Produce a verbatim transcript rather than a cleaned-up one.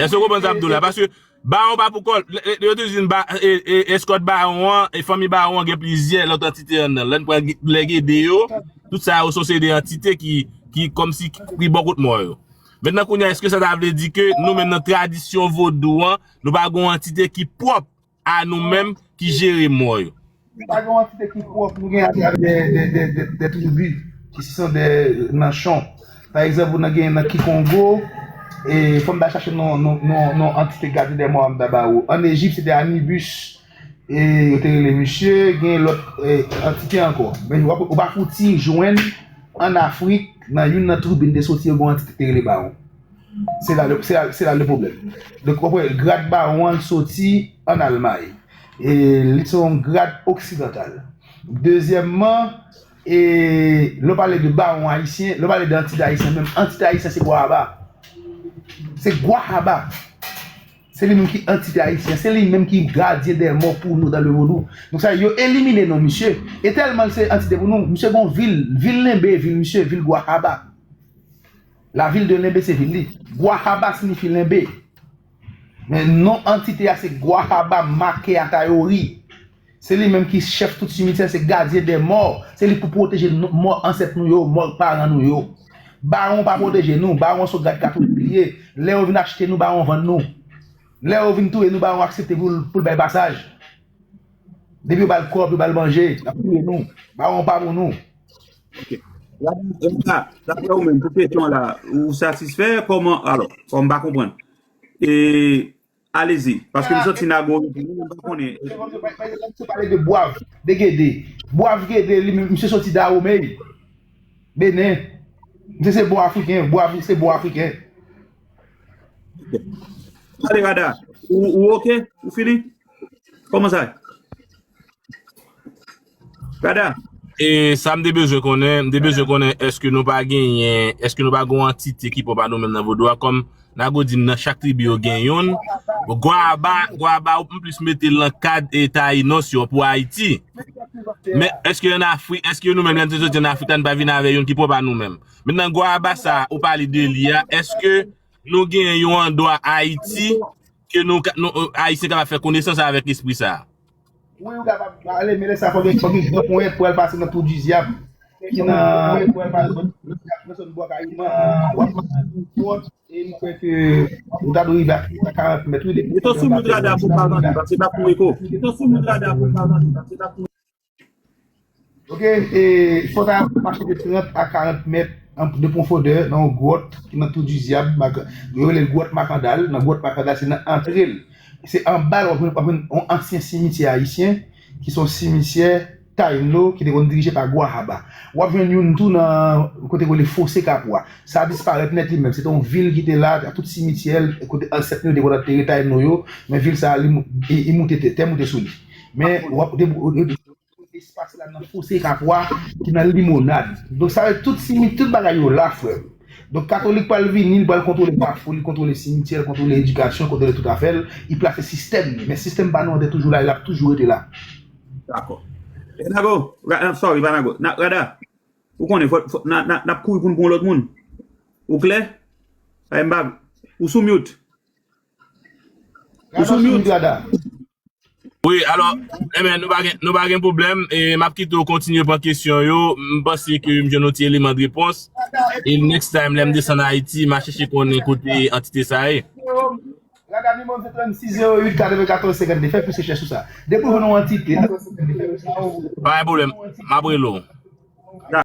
Èske w konprann sa m di w la? Paske bawon pa pou kò l. Yo toujou di eskòt bawon an, e fanmi bawon an gen plizyè lòt antite anndan l. Lè n pran lè Gede yo, tout sa yo se yon seri de antite ki, ki kòmsi ki bò kot mò yo. Mentnan kounye a, èske sa ta vle di ke nou menm nan tradisyon vodou an, nou pa gen yon antite ki pwòp a nou menm ki jere mò yo? Nou pa gen yon antite ki pwòp, nou gen atravè de, de, de, de tribi ki se de nanchon. Pa egzanp, ou nan gen nan Kikongo, e fò m ta chache non, non, non, non antite gadyen dè mò a m ta ba ou. Ann Ejip, se te Anibis, e yo te rele misye, gen lòt e, antite ankò. Men ou pa, ou pa fouti jwenn ann Afrik, nan youn nan tribi n te soti, yo gen yon antite ki te rele bawon. Se la, se la, se la le pwoblèm. Donk, w konprann, grad bawon an soti ann Almay. E li se yon grad oksidantal. Dezyèmman, e lè w pale de bawon ayisyen, lè w pale de antite ayisyen, menm antite ayisyen se Gwahaba. Se Gwahaba. Se li menm ki antite ayisyen. Se li menm ki gadyen dè mò pou nou dans le vodou. Donk sa, yo elimine non misye. E tèlman l se antite pou nou, misye gen yon vil, vil Lenbe, vil misye, vil Gwahaba. La ville de Lenbe se vil li. Gwahaba siyifi Lenbe. Men non antite a se Gwahaba Make Atayori. Se li menm ki chèf tout simityè, se gadyen dè mò. Se li pou pwoteje nou, mò ansèt nou yo, mò paran nou yo. Bawon pa pwoteje nou, bawon se yon gad katolik li ye. Lè yo vin achte nou, bawon vann nou. Lè yo vin touye nou, bawon aksepte pou l, pou l bay pasaj. Depi yo ba l kòb, yo ba l manje, l ap touye nou. Bawon pa pou nou. Ok. Rada, Rada, daprè ou menm, pou kesyon la, ou satisfè? Kòman, alò, kòm m pa konprann. E, alezi, paske m santi Nago, m pa konnen. Pa egzanp, se pale de Bwav, de Gede. Bwav Gede, li, misye soti Dawomey, Benen. Misye se bon Afriken, Bwav se bon Afriken. Ale, Rada, ou, ou oke? Ou fini? Kòman sa ye? Gada. E sa m te bezwen konnen, m te bezwen konnen èske nou pa genyen, èske nou pa gen yon antite ki pwòp a nou menm nan vodou a, kòm Nago di m nan chak tribi yo gen youn. Gwaba, Gwaba ou m plis mete l nan kad e Tayinos yo pou Ayiti. Men èske ann Afrik, èske nou menm lè n te soti ann Afrik la, n pa vin avè youn ki pwòp a nou menm? Mentnan Gwaba sa ou pale de li a, èske nou gen yon andwa Ayiti ke nou, nou Ayisyen kapab fè konesans avèk espri sa a? Wi, ou kapab ale, men lè sa fò gen, fò gen gran ponyèt pou al pase nan Tou Dizyab. Ki nan, nan zòn Bwa Kayiman, w ap pase Tou Dizyab, e m kwè ke ou ta dwe rive a karant mèt, wi, depi. Mete w sou mute, Rada, pou pa tande, paske t ap fè eko. Mete w sou mute, Rada, pou pa tande, paske t ap fè eko. Ok, e fò ta mache de trant a karant mèt an, de pwofondè nan yon gwòt ki nan Tou Dizyab, Maka-, yo rele l gwòt Makandal. Nan gwòt Makandal, se nan antre l. Se anba l, w ap jwenn, w ap jwenn yon ansyen simityè ayisyen, ki se yon simityè Tayino, ki te konn dirije pa Gwahaba. W ap jwenn youn tou nan kote yo rele Fose Kapwa. Sa disparèt nèt li menm. Se te yon vil ki te la, ak tout simityè l, kote ansèt nou yo te konn antere Tayino yo, men vil sa a, li mou-, li, li moute tè, tè moute sou li. Men, w ap, espas la nan Fose Kapwa, ki nan Limonad. Donk, sa vle tout simi-, tout bagay yo la, frè m. Donk, katolik pral vini, li pral kontwole Kafou, li kontwole simityè, li kontwole edikasyon, li kontwole tout afè l, li plase sistèm li. Men sistèm pa nou an te toujou la, e l ap toujou rete la. Dakò. E Nago, Ra-, sorry, pa Nago. Na-, Rada, ou konnen, fò, fò, n a, n a, n ap kouri pou n pran yon lòt moun. Ou klè? Ay, m pa, ou sou mute. Ou sou mute. Rada. Wi, alò, enben, nou pa gen, nou pa gen pwoblèm. E m ap kite w kontinye pran kesyon yo. M panse ke m jwenn yon ti eleman de repons. E next time, lè m desann Ayiti, m a chèche konnen kote antite sa a ye. Rada, nimewo m se trannsis zewo uit katrevenkatòz senkannde. Fè plis rechèch sou sa. Depi w jwenn yon antite, pa gen pwoblèm. M ap rele w.